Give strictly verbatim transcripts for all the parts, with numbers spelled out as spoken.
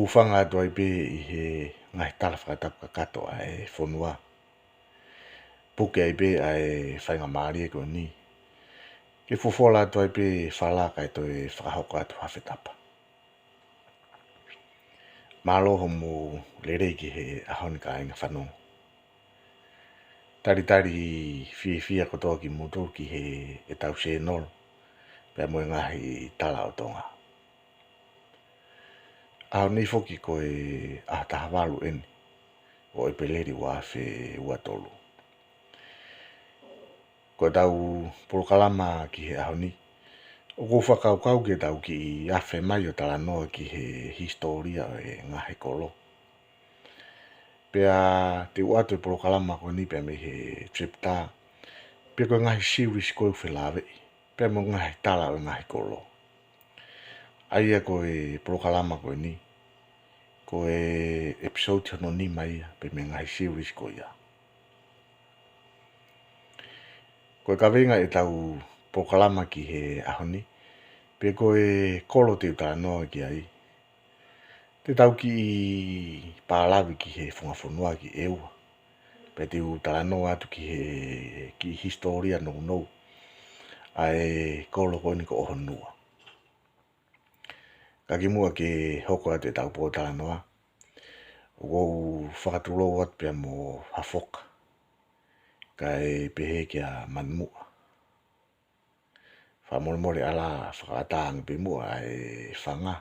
Hūfanga atu ai pē ʻi he ngaahi tala fakatapu kakato ʻa e fonua. Puke ai pē ʻa e faingamālie ko eni ke fofola atu ai pē fala kae toe fakahoko atu ha fetapa. Mālō hoʻomou lelei ki he ʻaho ni kāinga fanongo. Talitali fiefia kotoa kimoutolu ki heʻetau sēnolo pea mo e ngaahi tala ʻo Tonga. ʻAho ni foki ko e ʻaho taha valu eni ʻo ʻEpeleli ua afe ua tolu. Ko ʻetau polokalama ki he ʻaho ni, ʻoku ou fakakaukau ke tau kiʻi afe mai ʻo talanoa ki he hisitōlia ʻo e ngaahi kolo. Pea te u ʻoatu e polokalama ko eni pea mei he chapter, pea ko e ngaahi series ko ē ʻoku felāveʻi pea mo e ngaahi tala ʻo e ngaahi kolo. ʻA ia ko e polokalama ko eni, ko e episode hono nima ia pea mei he ngaahi series ko ia. Ko e kaveinga ʻetau polokalama ki he ʻaho ni, pe ko e kolo te u talanoa ki ai, te tau kiʻi pālavi ki he funga fonua ki ʻEua, pea te u talanoa atu ki he kiʻi hisitōlia nounou ʻa e kolo ko eni ko ʻOhonua. Ka kimuʻa ke hoko atu ʻetau pōtalanoa, ʻoku ou fakatulou atu pea mo Hafoka, kae pehē kia Manuʻa. Fakamolemole, ʻalu ʻo fakaʻatā ange pē muʻa ʻa e fanga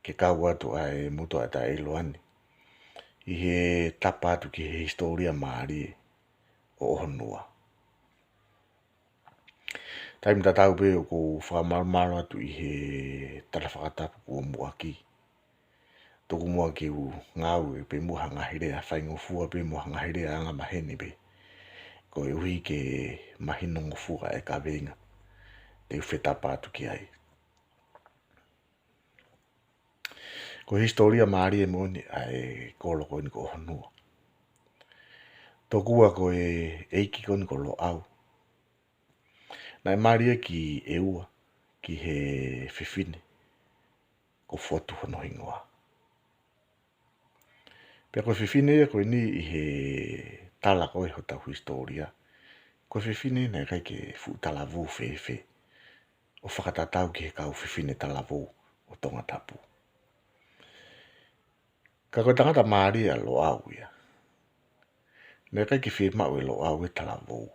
ke kau atu ʻa e motuʻa ʻa e taʻeʻiloa ni ʻi he tapa atu ki he hisitōlia mālie ʻo ʻOhonua. Taimi tatau pē ʻoku ou fakamalumalu atu ʻi he tala fakatapu kuo muʻaki. Tuku muʻa ke u ngāue pē muʻa ha ngaahi lea faingofua pē mo ha ngaahi lea angamaheni pē, koeʻuhi ke mahinongofua e kaveinga te u fetapa atu ki ai. Ko e hisitōlia mālie moʻoni ʻa e kolo ko eni ko ʻOhonua. Tokua ko e ʻeiki ko eni ko Loʻau, naʻe mali ia ki ʻEua ki he fefine ko Fotu hono hingoa. Pea ko e fefine ia ko eni ʻi he tala ko ē hotau hisitōlia, ko e fefine naʻe ʻikai ke fuʻu talavou fēfē ʻo fakatatau ki he kau fefine talavou ʻo Tongatapu. Ka ko e tangata mālie ʻa Loʻau ia. Naʻe ʻikai ke fiemaʻu ʻe Loʻau e talavou.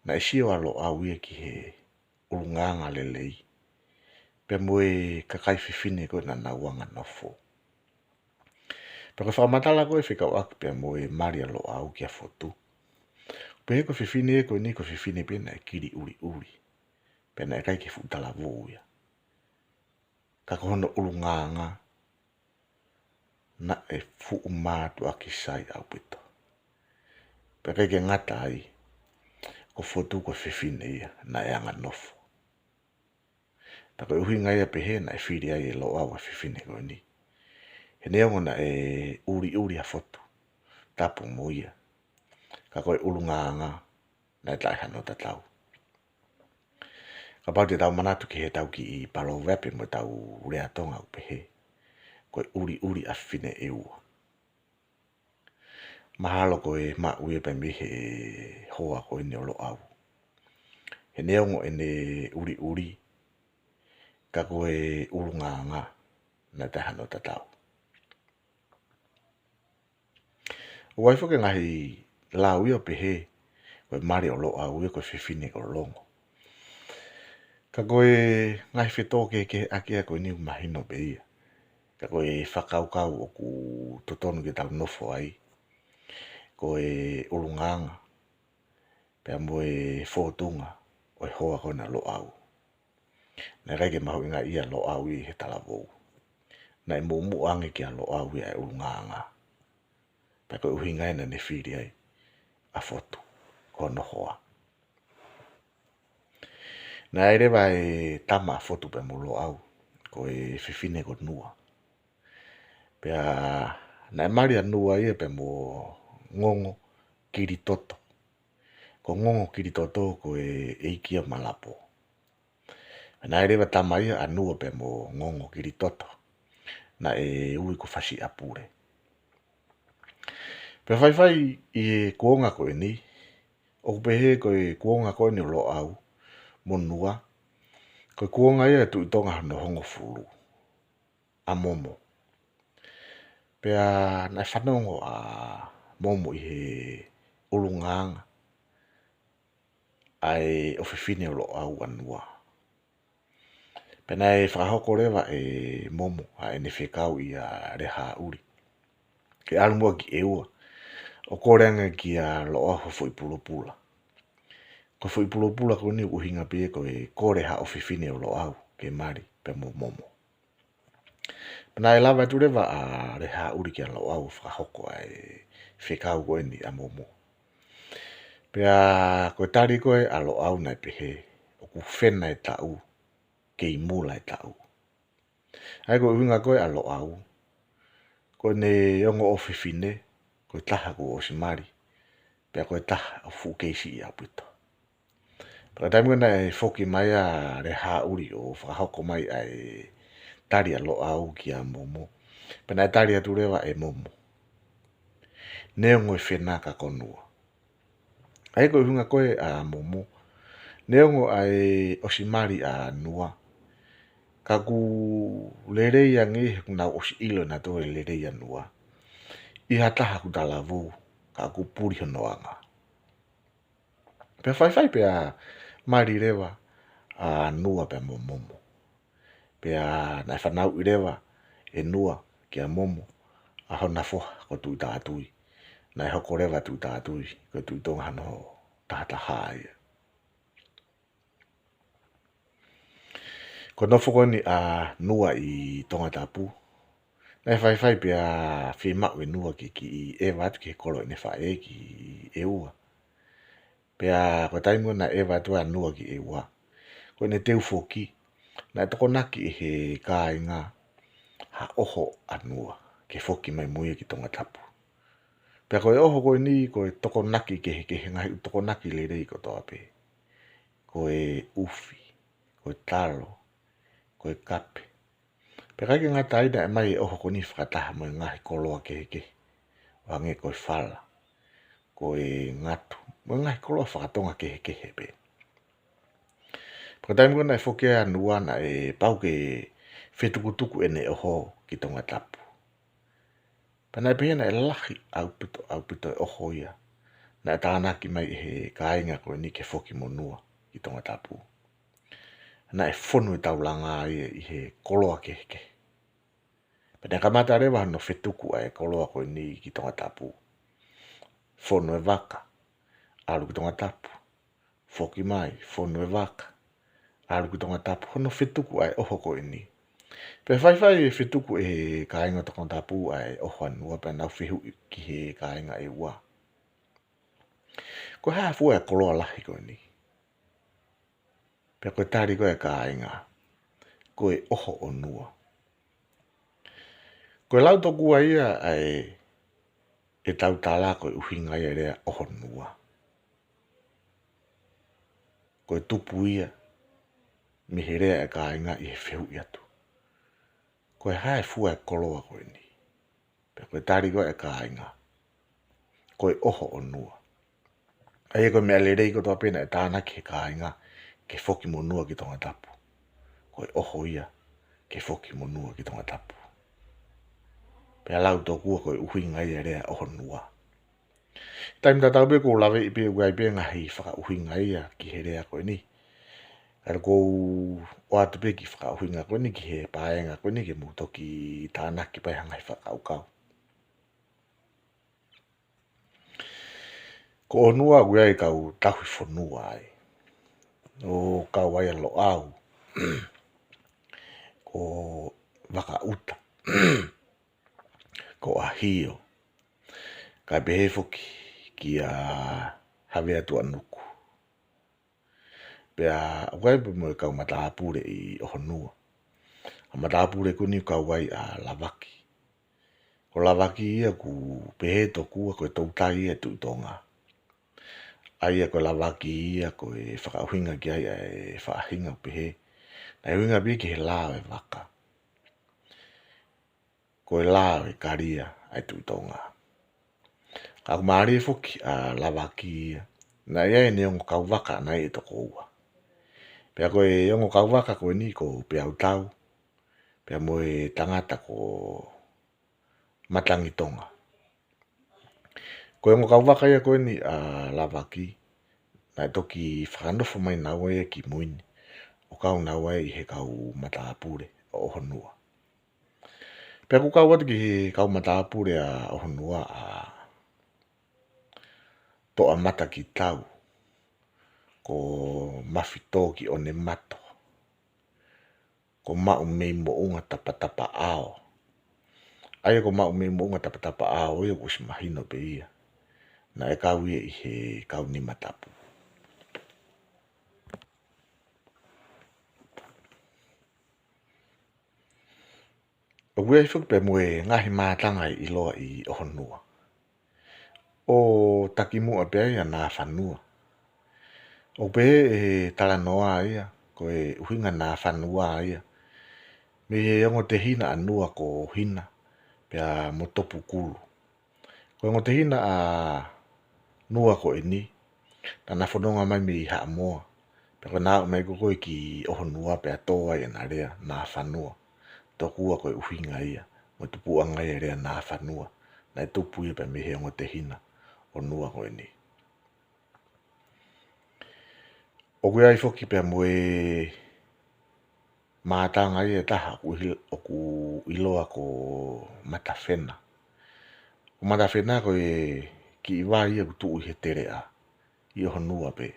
Naʻe sio ʻa Loʻau ia ki he ʻulungaanga lelei pea mo e kakai fefine ko ē naʻa nau anganofo. Pea ko e fakamatala ko ē fekauʻaki pea mo e mali ʻa Loʻau kia Fotu, pehē ko e fefine ko eni ko e fefine pē naʻe kili ʻuliʻuli, pea naʻe ʻikai ke fuʻu talavou ia. Ka ko hono ʻulungaanga naʻe fuʻu mātuʻaki sai ʻaupito. Pea ʻikai ke ngata ai, ko Fotu ko e fefine ia naʻe anganofo. Pea ko e ʻuhinga ia pehē naʻe fili ai ʻe Loʻau ʻa e fefine ko eni. He neongo naʻe ʻuliʻuli ʻa Fotu, tapu mo ia, ka ko e ʻulungaanga naʻe taʻe hano tatau. Kapau te tau manatu ki heʻetau kiʻi paloveape mo ʻetau lea Tonga ʻoku pehē, ko e ʻuliʻuli ʻa fefine ʻEua. Mahalo ko e maʻu ia pē mei he hoa ko eni ʻo Loʻau. He neongo ʻene ʻuliʻuli, ka ko e ʻulungaanga naʻe taʻe hano tatau. ʻOku ʻi ai foki e ngaahi lau ia ʻo pehē, ko e mali ʻo Loʻau ia ko e fefine ko Longo. Ka ko e ngaahi fetōkehekeheʻaki ia ko eni ʻoku mahino pē ia. Ka ko e fakakaukau ʻoku totonu ke tau nofo ai, ko e ʻulungaanga pea mo e fōtunga ʻo e hoa ko ena ʻo Loʻau. Naʻe ʻikai ke mahuʻingaʻia ʻa Loʻau ʻi he talavou. Naʻe muʻomuʻa ange kia Loʻau ia e ʻulungaanga. Pea ko e ʻuhinga ia naʻa ne fili ai ʻa Fotu ko hono hoa. Naʻe ʻi ai leva e tama ʻa Fotu pea mo Loʻau, ko e fefine ko Nua. Pea naʻe mali ʻa Nua ia pea mo Ngongo Kilitoto. Ko Ngongo Kilitoto ko e ʻeiki ia ʻo Malapo. Naʻe ʻi ai leva tama ia ʻa Nua pea mo Ngongo Kilitoto. naʻe ui ko Fasiʻapule. Pea faifai ʻi he kuonga ko eni, ʻoku pehē ko e kuonga ko eni ʻo Loʻau mo Nua, ko e kuonga ia e Tuʻi Tonga hono hongofulu, ʻa Momo. Pea naʻe fanongo ʻa Momo ʻi he ʻulungaanga ʻa e ʻofefine ʻo Loʻau ʻa Nua. Pea naʻe fakahoko leva ʻe Momo ʻa ʻene fekau ʻia Lehāʻuli ke ʻalu muʻa ki ʻEua ʻo kole ange kia Loʻau ha foʻi pulopula. Ko e foʻi pulopula ko eni ʻoku ʻuhinga pē ko e kole ha ʻofefine ʻo Loʻau ke mali pea mo Momo. Pea naʻe lava atu leva ʻa Lehāʻuli kia Loʻau ʻo fakahoko ʻa e fekau ko eni ʻa Momo. Pea ko e tali ko ē ʻa Loʻau naʻe pehē, ʻoku fena e taʻu, kei mula e taʻu. ʻA ia ko e ʻuhinga ko ē ʻa Loʻau, ko ʻene ongo ʻofefine, ko e taha kuo ʻosi mali, pea ko e taha ʻoku fuʻu kei siʻi ʻaupito. Pea ko e taimi ko ē naʻe foki mai ʻa Lehāʻuli ʻo fakahoko mai ʻa e tali ʻa Loʻau kia Momo, pea naʻe tali atu leva ʻe Momo, neongo e fena ka ko Nua. ʻA ia ko e ʻuhinga ko ē ʻa Momo, neongo ʻa e ʻosi mali ʻa Nua, ka ʻoku lelei ange he ʻoku nau ʻosi ʻilo ʻe nautolu e lelei ʻa Nua ʻi ha taha ʻoku talavou, ka ʻoku puli hono anga. Pea faifai pea mali leva ʻa Nua pea mo Momo. Pea naʻe fanauʻi leva ʻe Nua kia Momo ʻa hona foha ko Tuʻitātui. Naʻe hoko leva Tuʻitātui ko e Tuʻi Tonga hono tahataha ia. Ko e nofo ko eni ʻa Nua ʻi Tongatapu, naʻe faifai pea fiemaʻu ʻe Nua ke kiʻi ʻeva atu ki he kolo ʻene faʻē ki ʻEua. Pea ko e taimi ko ē naʻe ʻeva atu ʻa Nua ki ʻEua, ko ʻene teu foki, naʻe tokonaki ʻe he kāinga ha ʻoho ʻa Nua ke foki mai mo ia ki Tongatapu. Pea ko e ʻoho ko eni, ko e tokonaki kehekehe, ngaahi ʻū tokonaki lelei kotoa pē. Ko e ʻufi, ko e talo, ko e kape. Pea ʻikai ke ngata ai, naʻe ʻomai e ʻoho ko eni fakataha mo e ngaahi koloa kehekehe, ʻo hangē ko e fala, ko e ngatu, mo e ngaahi koloa fakatonga kehekehe pē. Pea ko e taimi ko ē naʻe foki ai ʻa Nua, naʻe pau ke fetukutuku ʻene ʻoho ki Tongatapu. Pea naʻe pehē naʻe lahi ʻaupito, ʻaupito e ʻoho ia naʻe tānaki mai ʻe he kāinga ko eni ke foki mo Nua ki Tongatapu. Naʻe fonu e taulanga ia ʻi he koloa kehekehe. Pea naʻe kamata leva hono fetuku ʻa e koloa ko eni ki Tongatapu. Fonu e vaka, ʻalu ki Tongatapu. Foki mai, fonu e vaka, ʻalu ki Tongatapu, hono fetuku ʻa e ʻoho ko eni. Pea faifai e fetuku ʻe he kāinga Tongatapu ʻa e ʻoho ʻa Nua, pea nau fehuʻi ki he kāinga ʻEua, ko e hā fua e koloa lahi ko eni? Pea ko e tali ko ē ʻa e kāinga, ko e ʻoho ʻo Nua. Ko e lau tokua ia ʻa e, ʻetau tala ko e ʻuhinga ia e lea ʻoho Nua. Ko e tupu ia mei he lea ʻa e kāinga ʻi he fehuʻi atu, ko e hā fua e koloa ko eni? Pea ko e tali ko ē ʻa e kāinga, ko e ʻoho ʻo Nua. ʻA ia ko e meʻa lelei kotoa pē naʻe tānaki ʻe he kāinga ke foki mo Nua ki Tongatapu, ko e ʻoho ia ke foki mo Nua ki Tongatapu. Pea lau tokua ko e ʻuhinga ia e lea ʻoho Nua. Taimi tatau pē ʻoku ou laveʻi pē ʻoku ʻi ai pē ngaahi fakaʻuhinga ia ki he lea ko eni. Ka ʻoku ou ʻoatu pē kiʻi fakaʻuhinga ko eni ki he paenga ko eni ke mou toki tānaki pē ha ngaahi fakakaukau. Ko ʻOhonua ʻoku ʻi ai e kau tauhi fonua ai. ʻOku kau ai ʻa Loʻau, ko Vakaʻuta, ko ʻAhio, kae pehē foki kia Havea Tuʻanuku. Pea ʻoku ʻi ai pē mo e kau matāpule ʻi ʻOhonua. ʻA e matāpule ko eni ʻoku kau ai ʻa Lavaki. Ko Lavaki ia ʻoku pehē tokua ko e toutai ia e Tuʻi Tonga. ʻA ia ko Lavaki ia ko e fakaʻuhinga ki ai ʻa e faʻahinga ʻoku pehē naʻe ʻuhinga pē ki he lao e vaka. ko e lao e kalia ʻa e Tuʻi Tonga. Ka ʻoku mālie foki ʻa Lavaki ia, naʻe ʻi ai ʻene ongo kauvaka naʻe toko ua. Pea ko e ongo kauvaka ko eni ko Peautau, pea mo e tangata ko Matangitonga. Ko e ongo kauvaka ia ko eni ʻa Lavaki, naʻe toki fakanofo mai naua ia ki mui ni, ʻo kau naua ia ʻi he kau matāpule ʻo ʻOhonua. Pea ʻoku kau atu ki he kau matāpule ʻa ʻOhonua ʻa Toʻamatakitau, ko Mafitōkiʻonemato, ko Maʻumeimoʻungatapatapaʻao. ʻA ia ko Maʻumeimoʻungatapatapaʻao ia kuo ʻosi mahino pē ia. Naʻe kau ia ʻi he kau Nima Tapu. ʻOku ʻi ai foki pē mo e ngaahi mātanga ʻiloa ʻi ʻOhonua. ʻO takimuʻa pē ai ʻa Nafanua. ʻOku pehē ʻe he talanoa ia, ko e ʻuhinga Nafanua ia, mei he ongo tehina ʻa Nua ko Hina, pea mo Topukulu. Ko e ongo tehina ʻa Nua ko eni, naʻá na fononga mai mei Haʻamoa. Pea ko ʻena aʻu mai ko ē ki ʻOhonua pea tō ai ʻena lea, Nafanua. Tokua ko e ʻuhinga ia, mo e tupuʻanga ia e lea Nafanua. Naʻe tupu ia pē mei he ongo tehina ʻo Nua ko eni. ʻOku ʻi ai foki pē mo e mātanga ia ʻe taha ʻoku ʻi-, ʻoku ʻiloa ko Matafena. Ko Matafena ko e kiʻi vai ia ʻoku tuʻu ʻi he teleʻa ʻi ʻOhonua pē.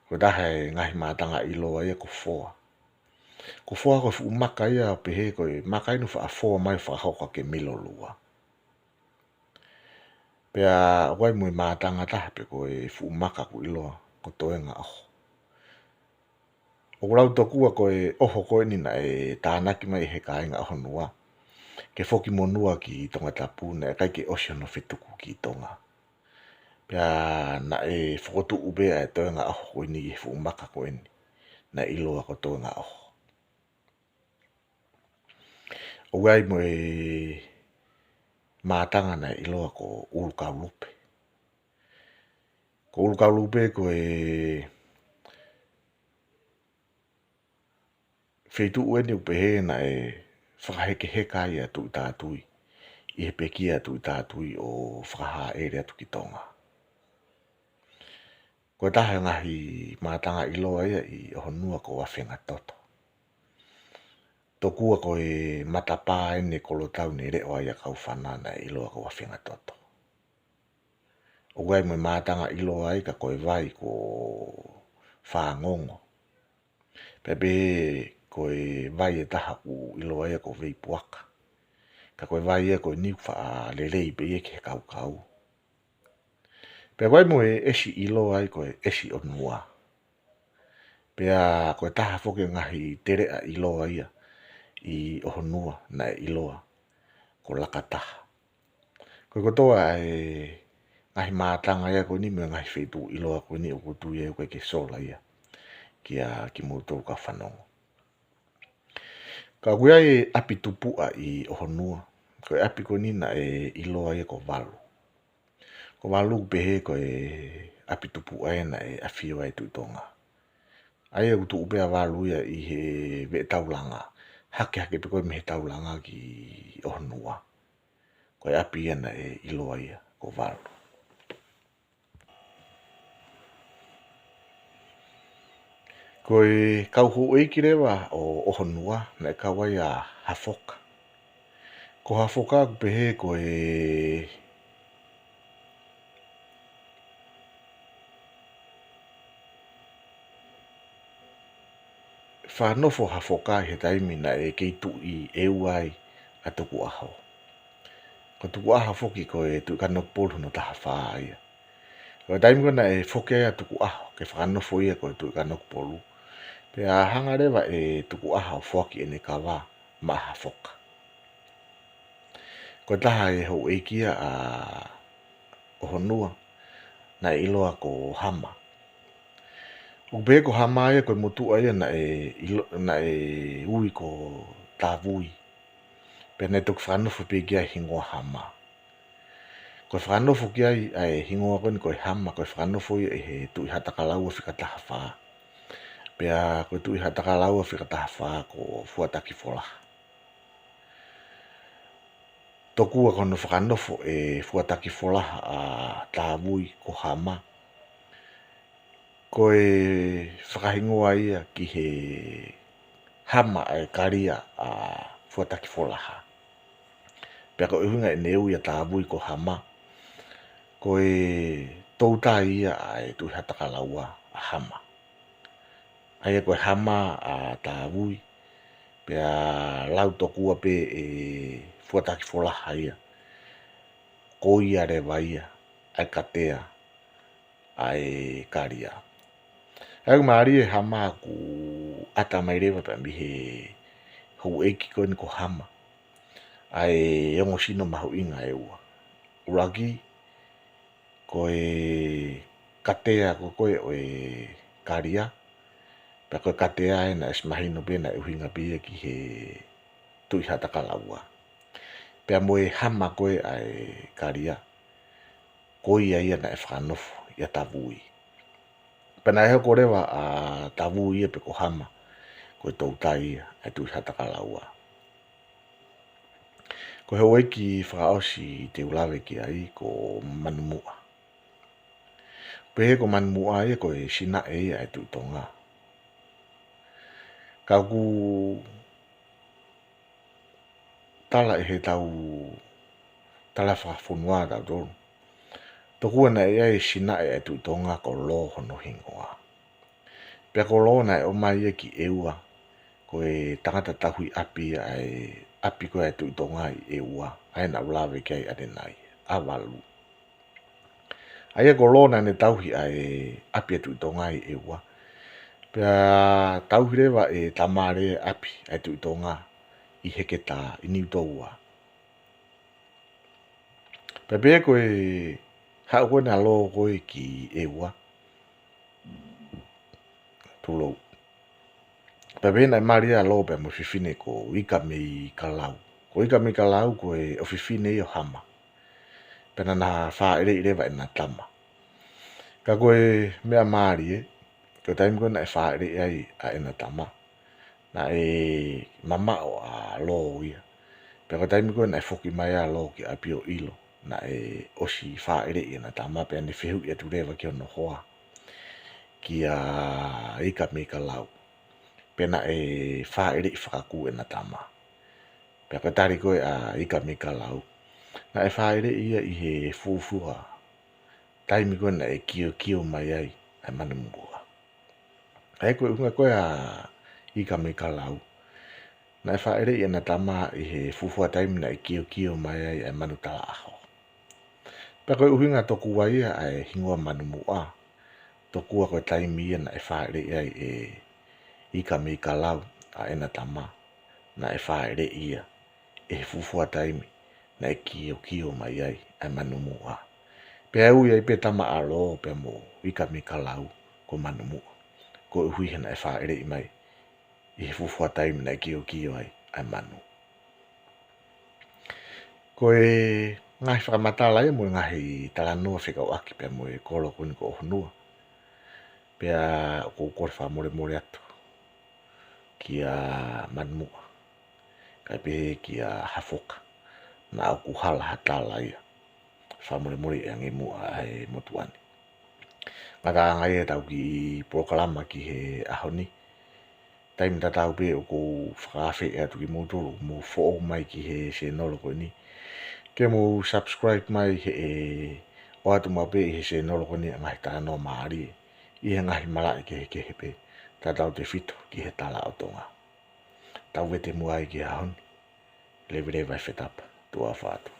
Ko e taha e ngaahi mātanga ʻiloa ia ko Foa. Ko Foa ko e fuʻu maka ia ʻo pehē ko e maka inu faʻa foa mai fakahoko ʻaki e Milolua. Pea ʻoku ʻi ai mo e mātanga ʻe taha pē ko e fuʻu maka ʻoku ʻiloa ko Toengaʻoho. ʻOku lau tokua ko e ʻoho ko eni naʻe tānaki mai ʻe he kāinga ʻOhonua ke foki mo Nua ki Tongatapu, naʻe ʻikai ke ʻosi hono fetuku ki Tonga. Pea naʻe fokotuʻu pē ʻa e Toengaʻoho ko eni ʻi he fuʻu maka ko eni naʻe ʻiloa ko Toengaʻoho. ʻOku ʻi ai mo e mātanga naʻe ʻiloa ko ʻUlukaulupe. Ko ʻUlukaulupe ko e feituʻu eni ʻoku pehē naʻe fakahekeheka ai ʻa Tuʻitātui ʻi he pekia ʻa Tuʻitātui ʻo fakahāʻele atu ki Tonga. Ko e taha e ngaahi mātanga ʻiloa ia ʻi ʻOhonua ko Afengatoto. Tokua ko e matapā eni e kolotau ne leʻo ai ʻa Kaufana naʻe ʻiloa ko Afengatoto. ʻOku ʻi ai mo e mātanga ʻiloa ia ka ko e vai ko Fāngongo. Pea pehē ko e vai ʻe taha ʻoku ʻiloa ia ko Veipuaka. Ka ko e vai ia ko eni ʻoku faʻa lelei pē ia ki he kaukau. Pea ʻoku ʻi ai mo e ʻesi ʻiloa ia ko e ʻEsi ʻo Nua. Pea ko e taha foki e ngaahi teleʻa ʻiloa ia ʻi ʻOhonua naʻe ʻiloa ko Lakataha. Ko e kotoa e ngaahi mātanga ia ko eni mo e ngaahi feituʻu ʻiloa ko eni ʻoku ou tui ʻe ʻikai ke sola ia kia kimoutolu kau fanongo. Ka ʻoku ʻi ai e ʻapi tupuʻa ʻi ʻOhonua. Ko e ʻapi ko eni naʻe ʻiloa ia ko Valu. Ko Valu pehē ko e ʻapi tupuʻa ia naʻe ʻafio ai e Tuʻi Tonga. ʻA ia ʻoku tuʻu pē ʻa Valu ia ʻi he veʻe taulanga. Hakehake pē ko ē mei he taulanga ki ʻOhonua. Ko e ʻapi ia naʻe ʻiloa ia ko Valu. Ko e kau houʻeiki leva ʻo ʻOhonua, naʻe kau ai ʻa Hafoka. Ko Hafoka ʻoku pehē ko e fakanofo ʻa Hafoka ʻi he taimi naʻe kei tuʻi ʻe ua ai ʻa Tukuʻaho. Ko Tukuʻaho foki ko e Tuʻi Kanokupolu hono taha fā ia. Ko e taimi ko ē naʻe foki ai ʻa Tukuʻaho ke fakanofo ia ko e Tuʻi Kanokupolu, pea hanga leva ʻe Tukuʻaho ʻo foaki ʻene kava maʻa Hafoka. Ko e taha e houʻeiki ia ʻa ʻOhonua naʻe ʻiloa ko Hama. ʻOku pehē ko Hama ia ko e motuʻa ia naʻe ʻilo-, naʻe ui ko Tavui. Pea naʻe toki fakanofo pē ki ai e hingoa Hama. Ko e fakanofo ki ai ʻa e hingoa ko eni ko e Hama, ko e fakanofo ia ʻe he Tuʻi Haʻatakalaua fika taha fā. Pea ko e Tuʻi Haʻatakalaua fika taha fā ko Fuatakifolaha. Tokua ko hono fakanofo ʻe Fuatakifolaha ʻa Tāvui ko Hama, ko e fakahingoa ia ki he hama ʻa e kalia ʻa Fuatakifolaha. Pea ko e ʻuhinga ʻene ui ʻa Tāvui ko Hama, ko e toutai ia ʻa e Tuʻi Haʻatakalaua ʻa Hama. ʻA ia ko e hama ʻa Tāvui, pea lau tokua pē ʻe Fuatakifolaha ia, ko ia leva ia ʻa e katea ʻa e kalia. ʻA ia ʻoku mālie e Hama ʻoku ʻata mai leva pē mei he houʻeiki ko eni ko Hama ʻa e ongo sino mahuʻinga ʻe ua. ʻUluaki, ko e katea ko ē ʻo e kalia, pea ko e katea ē naʻe ʻosi mahino pē naʻe ʻuhinga pē ia ki he Tuʻi Haʻatakalaua. Pea mo e hama ko ē ʻa e kalia, ko ia ia naʻe fakanofo ʻia Tāvui. Pea naʻe hoko leva ʻa Tāvui ia pe ko Hama, ko e toutai ia ʻa e Tuʻi Haʻatakalaua. Ko e houʻeiki fakaʻosi te u lave ki ai ko Manumuʻa. Pehē ko Manumuʻa ia ko e sinaʻe ia ʻa e Tuʻi Tonga. Ka ʻoku tala ʻe heʻetau tala fakafonua ʻatautolu, tokua naʻe ʻi ai e sinaʻe ʻa e Tuʻi Tonga ko Lō hono hingoa. Pea ko Lō naʻe ʻomai ia ki ʻEua, ko e tangata tauhi ʻapi ʻa e ʻapi ko ē ʻa e Tuʻi Tonga ʻi ʻEua, ʻa ia naʻa ku lave ki ai ʻanenai, ʻAvalu. ʻA ia ko Lō naʻa ne tauhi ʻa e ʻapi ʻa e Tuʻi Tonga ʻi ʻEua. Pea tauhi leva ʻe Tamale ʻapi ʻa e Tuʻi Tonga ʻi Heketā ʻi Niutoua. Pea pehē ko e haʻu ko ena ʻa Lō ko ē ki ʻEua, tulou. Pea pehē naʻe mali ʻa Lō pea mo e fefine ko Ikameikalau. Ko Ikameikalau ko e ʻofefine ia ʻo Hama. Pea naʻa na fāʻeleʻi leva ʻena tama. Ka ko e meʻa mālie, ko e taimi ko ē naʻe fāʻeleʻi ai ʻa ʻena tama, naʻe mamaʻo ʻa Lō ia. Pea ko e taimi ko ē naʻe foki mai ʻa Lō ki ʻapi ʻo ʻilo naʻe ʻosi fāʻeleʻi ʻena tama, pea ne fehuʻi atu leva ki hono hoa, kia Ikameikalau, pe naʻe fāʻeleʻi fakakū ʻena tama. Pea ko e tali ko ē ʻa Ikameikalau, naʻe fāʻeleʻi ia ʻi he fuofua taimi ko ē naʻe kiokio mai ai ʻa e Manumuʻa. ʻA ia ko e ʻuhinga ko ē ʻa Ikameikalau, naʻe fāʻeleʻi ʻena tama ʻi he fuofua taimi naʻe kiokio mai ai ʻa e Manu Talaʻaho. Pea ko e ʻuhinga tokua ia ʻa e hingoa Manumuʻa, tokua ko e taimi ia naʻe fāʻeleʻi ai ʻe Ikameikalau ʻa ʻena tama, naʻe fāʻeleʻi ia ʻi he fuofua taimi naʻe kiokio mai ai ʻa e Manumuʻa. Pea ui ai pē tama ʻa Lō pea mo Ikameikalau ko Manumuʻa, koeʻuhi he naʻe fāʻeleʻi mai ʻi he fuofua taimi naʻe kiokio ai ʻa e manu. Ko e ngaahi fakamatala ia mo e ngaahi talanoa fekauʻaki pea mo e kolo ko eni ko ʻOhonua. Pea ʻoku ou kole fakamolemole atu kia Manumuʻa, kae pehē kia Hafoka, naʻa ʻoku hala ha tala ia. Fakamolemole ʻi angi muʻa ʻa e motuʻa ni. Ngataʻanga ia ʻetau kiʻi polokalama ki he ʻaho ni. Taimi tatau pē ʻoku ou fakaafeʻi atu kimoutolu ʻoku mou foʻou mai ki he sēnolo ko eni, ke mou subscribe mai he ʻe ʻoatu maʻu pē ʻi he sēnolo ko eni ʻa e ngaahi talanoa mālie ʻi he ngaahi malaʻe kehekehe pē, tautautefito ki he tala ʻo Tonga. Tau vete muʻa ai ki he ʻaho ni. Leveleva e fetapa, tuʻa ʻofa atu.